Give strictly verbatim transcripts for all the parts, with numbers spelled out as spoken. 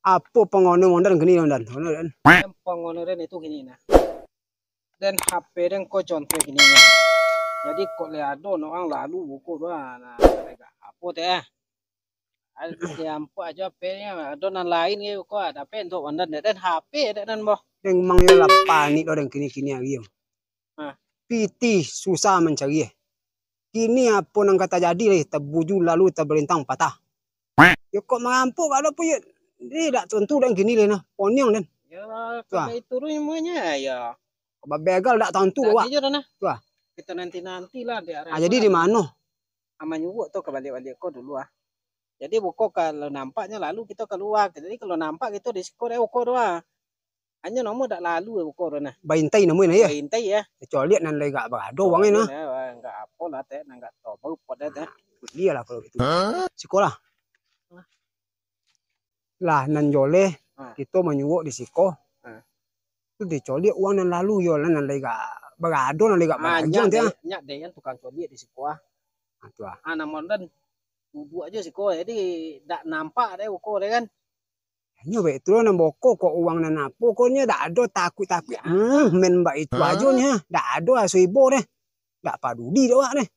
Apo pangono Mandan kini, Mandan? Pangono, Dan. Pangono Den itu kini nah. Den H P den ko contoh kini nah. Jadi kok le ado urang lalu buko doh nah, apo teh? Ado diampuak ajo H P-nyo, ado nan lain ge ko, tapi untuak Mandan dek den H P dek den boh. Den mang yo lah panik doh den kini-kini ari yo. Hah. Pitih susah mancari eh. Kini apo nan ka tajadi lai, tabuju lalu tabalintang patah. Yo kok marampok kado pun yo, deh dak tantu den kini lai nah, poniang den. Yo, Tuah. Kok itu runyumanyo yo. Kok babegal dak tantu awak. Tadi jo dah nah. Tuah. Kita nanti-nanti lah di arah Ah, jadi di mano? Aman nyuruak tu ka baliak-baliak ko dulu ah. Jadi buko kalau nampaknyo lalu kito kalua. Jadi kalau nampak kito di siko deh buko tu ah. Hanyo namo dak lalu buko tu nah. Baintai namo nah ya. Baintai ya. Coliak nan lai gak barado uang ni nah. Enggak apo lah teh, enggak tobo pot deh teh. Dia lah kalau gitu. Sikolah. Lah nan joleh, Ha. kito manyuruak di siko. Ha. Tu dicoliak uang nan lalu yo lah nan lai gak barado nan lai gak Ah, barajang nyak tu. deh, nyak deh yang tukang coliak di siko ah. Ha, tu ah. Ah, namun dan duduk aja siko jadi dak nampak deh buko deh kan. Nyo baik tu lah nan boko kok uang nan apo kok nyo dak ado takuik-takuik. Hmm, men bak itu Hah? ajo nyo. Dak ado aso ibo deh. Dak paduli dek awak deh.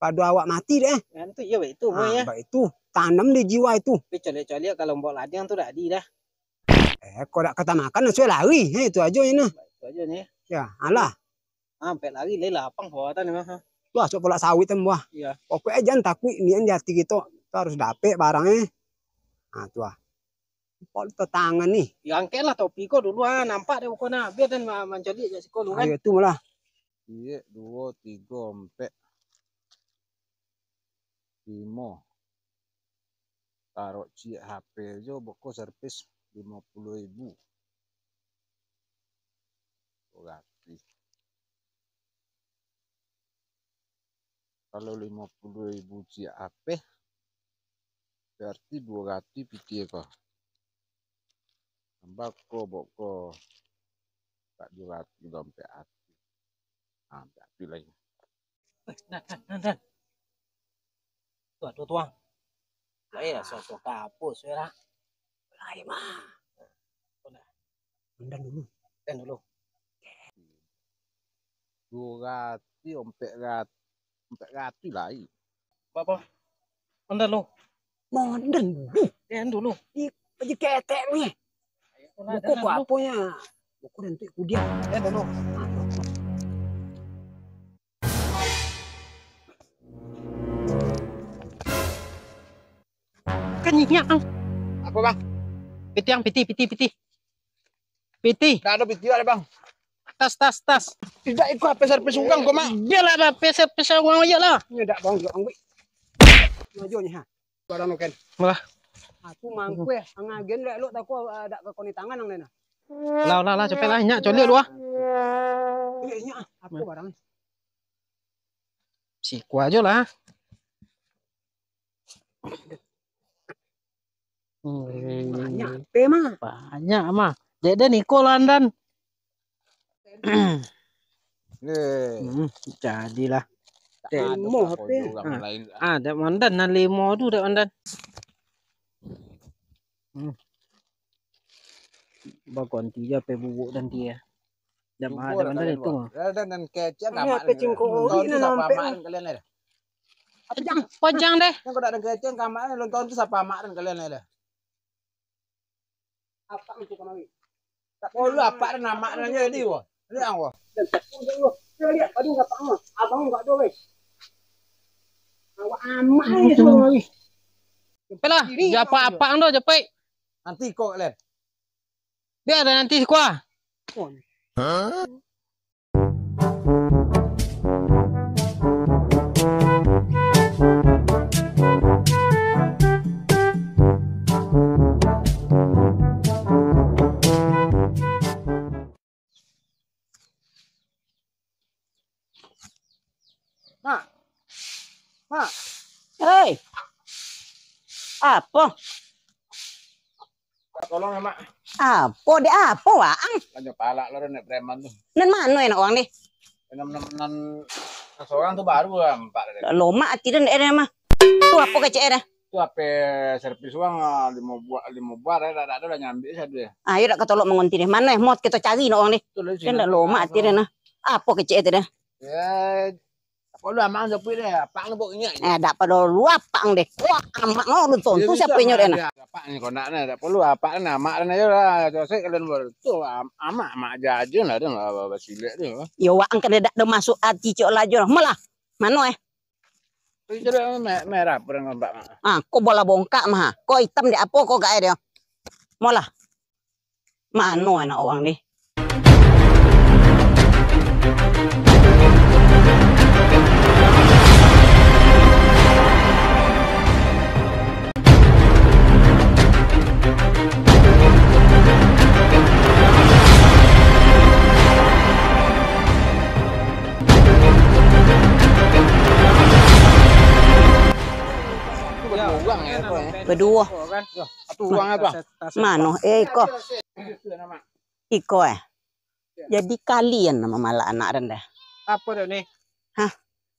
Pado awak mati deh. Kan tu iyo baik tu, Ah, ya. Baik itu. Tanam di jiwa itu. Tapi coliak-coliak kalau mbok ladang tu dak adi dah. Eh, kok dak kata makan, suai lari. Heh, itu ajo nyo nah. Itu ajo nyo. Ya, alah. Ah, ampek lari, lai lapang bawah tan mah. Wah, sok polak sawit tan buah. Iya. Pokoknya jangan takuik nian di hati kito. Kito harus dapek barang eh. Ah, tu ah. Kok lu tangan nih. Ya angkeklah topi ko dulu ah, nampak deh buko nah. Biar dan ma- mancoliak jak siko lu kan. Ayo tu malah. Ciek, duo, tigo, ampek, limo. Tarok ciek H P jo boko servis limo puluah ribu. Berarti. Kalau limo puluah ribu ciek H P, berarti duo ratus pitih ko. Tambah ko boko tak duo ratus dompet ati. Ah, ampek ati lai. Eh, Dan, Dan, Dan, Dan. Tu ado tuang. Lai lah, suah-suah ka apo, suah lah. Lai mah. Mandan dulu. Mandan dulu. Duo ratus, ampek ratus, ampek ratus lai. Bapa, Mandan dulu. Mandan dulu. Mandan dulu. Ih, baju ketek ni. Ayolah, Buku Dan ko dulu. apo nya? Buku dan tu kudian. Mandan dulu. Kan nyak, Ang. Apo, Bang? Pitih, Ang, pitih, pitih, pitih. Pitih. Dak ado pitih ado, Bang. Tas, tas, tas. Tidak ikut H P servis urang ko, Mak. Biarlah, Bang, H P servis urang aja lah. Ini dak, Bang, dak, Bang. Majunya, ha. Barang lo, Ken. Wah. Aku mangkue, ang agen lek lo tako, ah, dak ka koni tangan ang dena. Lah, lah, lah, capek lah, nyak, coliak lu ah. Iya, iya, apa barang? Siko ajo lah. Hmm. Banyak, pe mah. Banyak mah. Dek den iko lah, Andan. Eh. Hmm, jadilah. Tak ada Limo apa-apa H P. je orang Ah. lain. Ah, Dek Mandan nan limo tu, Dek Mandan. Hmm. Baganti je H P bubuak dan dia. Dak Cubo ada lah mana kalian itu. Buat. Dah, dah, dan kecil Ini gamak apa ni. Cingkong Nonton ori tu ni siapa nampak amak ni. Kalian ni dah. Apa jang? Pojang deh. Yang kau dak ada kecil gamak ni nonton tu siapa amak ni kalian ni dah. Apa tu kamari? Tak perlu apa dah nama dah jadi wah. Lihat wah. Dan tak perlu wah. Saya lihat tadi enggak tahu. Abang enggak ada weh. Awak amat ni semua ni. Apalah, Diri siapa kau. Apa ando capek? Nanti kau kalian. Biar dah nanti siko ah. Mak. Mak. Hei. Apo? Mak, tolong ya, Mak. Apo, dek apo, waang? Lanjut palak lo, nek preman tu. Nan mano anak urang ni? Nan, nan, nan, nan sorang tu baru lah, empat kali. Lomak ati den, eh, mah. Tu apo kecek, eh, dah? Tu ape servis uang, ah, limo buah, limo buah, eh, dak, dak ado lah nyambi sajo, eh. Ah, iyo dak katolok mangonti deh. Mano, eh, mot kito cari nak uang deh. Tu lah, sini. Kan dah lomak ati deh nah. Apo kecek ati deh? Ya, dak porlu amak sapuik deh. Apak nak buat ingat. Eh, dak porlu apak deh. Wah, amak ngau nonton. Tu siapo inyo deh nah? Apak ni kau nak nah, dak porlu apak ni, amak ni ajo lah. Josek kalian baru. Tu am-, amak, amak ajo lah, dah lah, basilek tu. Yo, wak angkan dak ado masuk ati cok lah ajo lah. Malah. Mano, eh? Itu dah me-, merah pernah nampak, Mak. Ah, ko bola bongkak mah. Ko itam dek apo ko gae dia? Molah. Mano anak orang ni? Baduo. Mano? Eh, iko. Iko, eh. Jadi kalian nan mamalak anak den deh. Apo tu ni? Hah?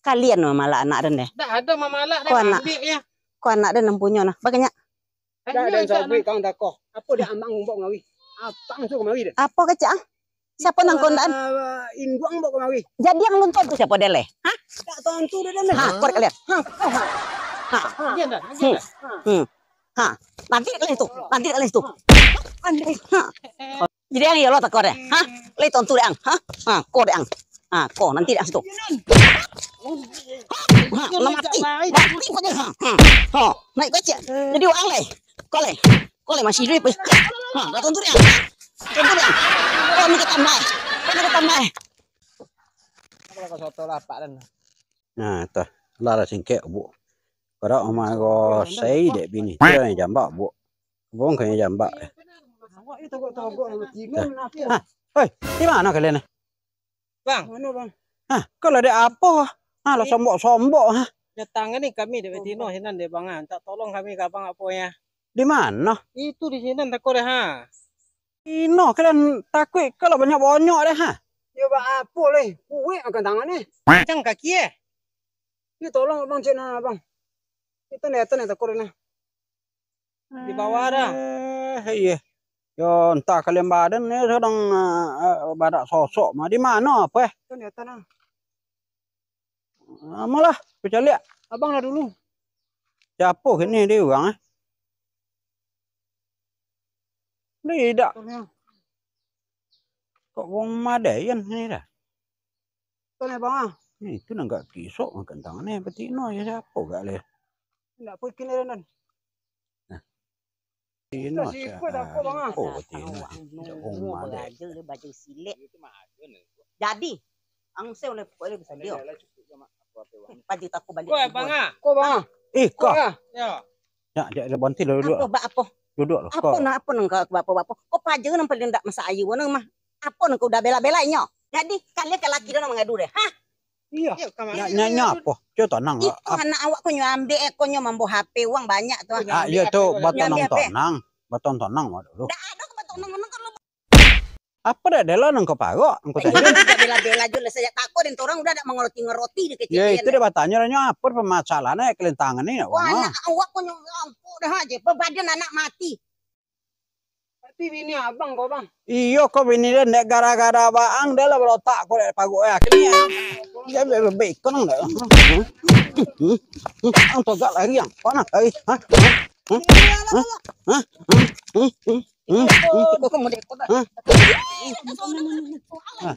Kalian nan mamalak anak den deh. Dak ado mamalak, ko anak, ambiak ya. Ko anak den nan punyo nah. Baganyak. Dak, den sabuik kang tako. Apo dek amak ngumbok ngawi? Apo ang suruh kamari den? Apo kecek ang? Siapo nan kondaan? Induang ngumbok kamari. Jadi ang nonton tu siapo deh leh? Hah? Dak tontu deh den. Ha, kau kalian. Ha. Ha. Ha. Hmm. Hmm. Ha. Nanti kalian tu. Nanti kalian tu. Ha. Jadi ang iyo lo tako deh. Ha? Lai tontu dek ang. Ha? Ha, ko dek ang. Ha, ko nanti dek ang situ. Ha, lah mati. Mati ko je. Ha. Ha. Ha, naik kecek. Jadi ang lai. Ko lai. Ko lai masih iduik. Ha, dah tontu dek ang. Tontu dek ang. Ko ni katambah. Ko ni katambah. Nah, tah. Lah, lah singkek, Bu. Kada mangosei dek bini. Kiro jambak, Bu. Bong kayaknya jambak. Awak ni togok-togok nak batino. Nah. Nah, oi, di mano kalian ni? Bang. Mano, Bang? Hah, kalau ada apo? Hah, lah sombok-sombok, hah? Datang ni kami dari Tino sinan deh, Bang, ah. Minta tolong kami ka Abang apo ya? Di mano? Itu di sinan tako deh, ha. Tino, kalian takuik kalau banyak bonyok deh, ha? Yo, ba apo leh? Kuek makan tangan ni. Kencang kaki eh? Yo, tolong Abang cek nah, Bang. Itu ni, itu ni tako deh nah. Di bawah dah. Eh, iya. Yo, entah kalian badan ni sadang, eh, eh, badak sosok mah. Di mano apo, eh? Kan di ateh nah. Ah, malah, ku caliak. Abang lah dulu. Siapo kini di urang, eh? Lidak. Betul, ya. Kok wong madaian ni dah? Betul, ya, Bang, ah. Ni, itu nan gak kisok makan tangan ni, betino ya siapo gak leh? Ndak pun kini dah, Nan. Nah. Tino. Dah sikut dah, kok, Bang, ah? Oh, tino. Baju, baju silek. Jadi, ang se oleh pokok oleh bisa dia. Paju tako balik. Kok, Bang, ah? Kok, Bang, ah? Eh, kok. Ya. Ya, ya, ya, banti dulu, duduk. Apo, bak apo? Duduk lah, apo kok. Nah, apo nang kau, bak apo, bak apo? Kok paja nang paling ndak masak ayu, nang mah? Apo nang kau udah bela-bela inyo? Jadi, kalian ka laki dia nang mangadu deh, ha? Iya. Nyo, nyo, nyo apo? Cubo tanang. Itu anak awak ko nyo ambek, eh, ko nyo mambo H P uang banyak tu, ah. Ah, iyo tu, batonang-tonang. Batonang-tonang awak dulu. Ndak ado ko batonang-tonang kalau. Apo dak delo nang kau parok, nang kau sayo? Ndak bela-bela jo lah, sajak tako den torang udah dak mangaroti-ngaroti dek kecil. Ya, itu dia batanyo, nyo apo permasalahan, eh, kelintangan ni, nak. Wah, anak awak ko nyo ampuh dah aja, babadan anak mati. Tapi bini abang ko, Bang. Iyo, ko bini dia, ndak gara-gara baang, dia lah berotak ko dek paguik, eh. Akhirnya, dia lebih, lebih ikon dah. Ang togak lari, ang. Mana lari? Hah? Hah? Hah? Hah? Hah? Hah? Hah? Hah?